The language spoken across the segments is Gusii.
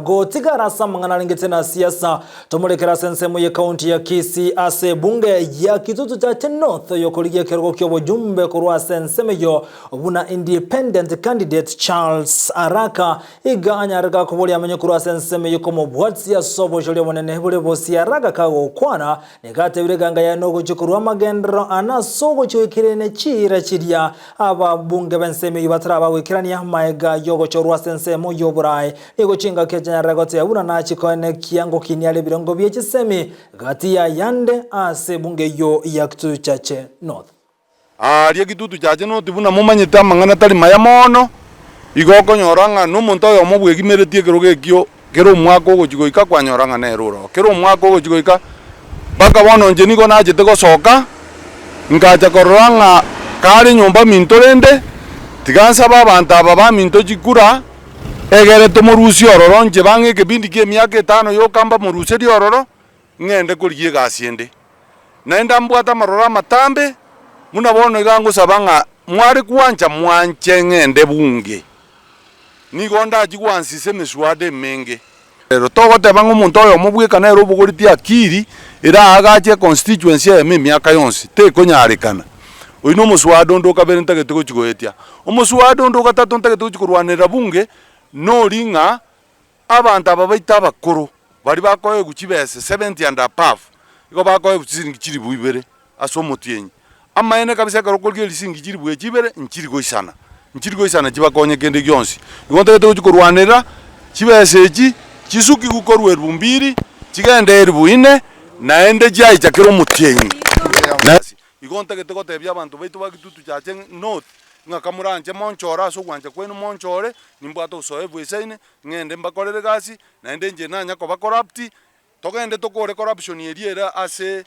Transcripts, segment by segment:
Gotigara ase amang'ana arengete na siasa, tomorekere ase ensemo ye county ya Kisii ase ebunge ya Kitutu Chache North yokorigia ekerogo ki'obojumbe korwa ase ensemo eyio buna Independent candidate Charles Araka iga anyare gakoboria amenye korwa ase ensemo eyio komobwatia ase obochori obonene bore bosio Araka kagokwana Nigo atebire eganga yaye nogochia korua amagenderero ane ase ogochia goikerania chiira chiria ababunge b'ensemo eyio batarabagoikerania magega y'ogochorwa ase ensemo y'oboraai. Nigo chingaki chianyarire goteba buna nachie koenekia ngokinia are ebirengo bie chisemi gati y'ayande ase ebunge eyio ya Kitutu Chache North. Aaria Kitutu Chache North buna momanyete amang'ana tari maya mono, igo okonyora ng'a nomonto oyomo bwegimeretie ekerogo ekio kera omwaka ogochia goika kwanyora ng'a nere ore oo. Kera omwaka ogochia goika mpaka bono inche nigo nachete gosoka, nkacha korora ng'a kare nyomba minto rende, tiga nsabe abanto aba baminto chikura, egere tomorusie ororo inche bang'e ekebindi kia emiaka etano yoka mbamoruserie ororo, ng'ende korigia egasi ende. Naende ambwate amaroro amatambe, buna bono iga ngosaba ng'a mware gwancha mwanche ng'ende bunge. Nigo ndachie gwansisa emeswada emenge. Ero togoteba ng'a omonto oyomo bweka nere obogoretie akiri ere aagache econstituency eyemo emiaka yonsi, tekonyarekana. Oyio na omoswada onde okabere ntagete gochia goetia. Omoswada onde ogatato ntagete gochia korwanerera bunge, nori ng'a Abanto aba baito abakoro, baria bakoegwa chibesa 70 and above, igo bakoegwa chisiringi chilifu ibere ase omotienyi. Amaene kabisa ekero okorigereria chisiringi chilifu echi ibere, nchiri goisana, nchiri goisana chibakonye kende gionsi. Igo ntagete gochia korwanerera chibesa echi, chisukigwe korwa elfu mbiri, chigende elfu ine, naende chiaicha kera omotienyi. Igo ntagete gotebia abanto baito ba Kitutu Chache North, ng'a kamoranche monchore ase ogwancha kwaino monchore, nimbwate obosoefu esaine, ng'ende mbakorere egasi, naende inche nanya koba corrupt, togende tokore corruption eria ere ase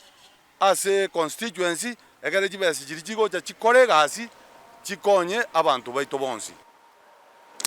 ase constituency, ekere chibesa chiria chigocha chikore egasi, chikonye abanto baito bonsi.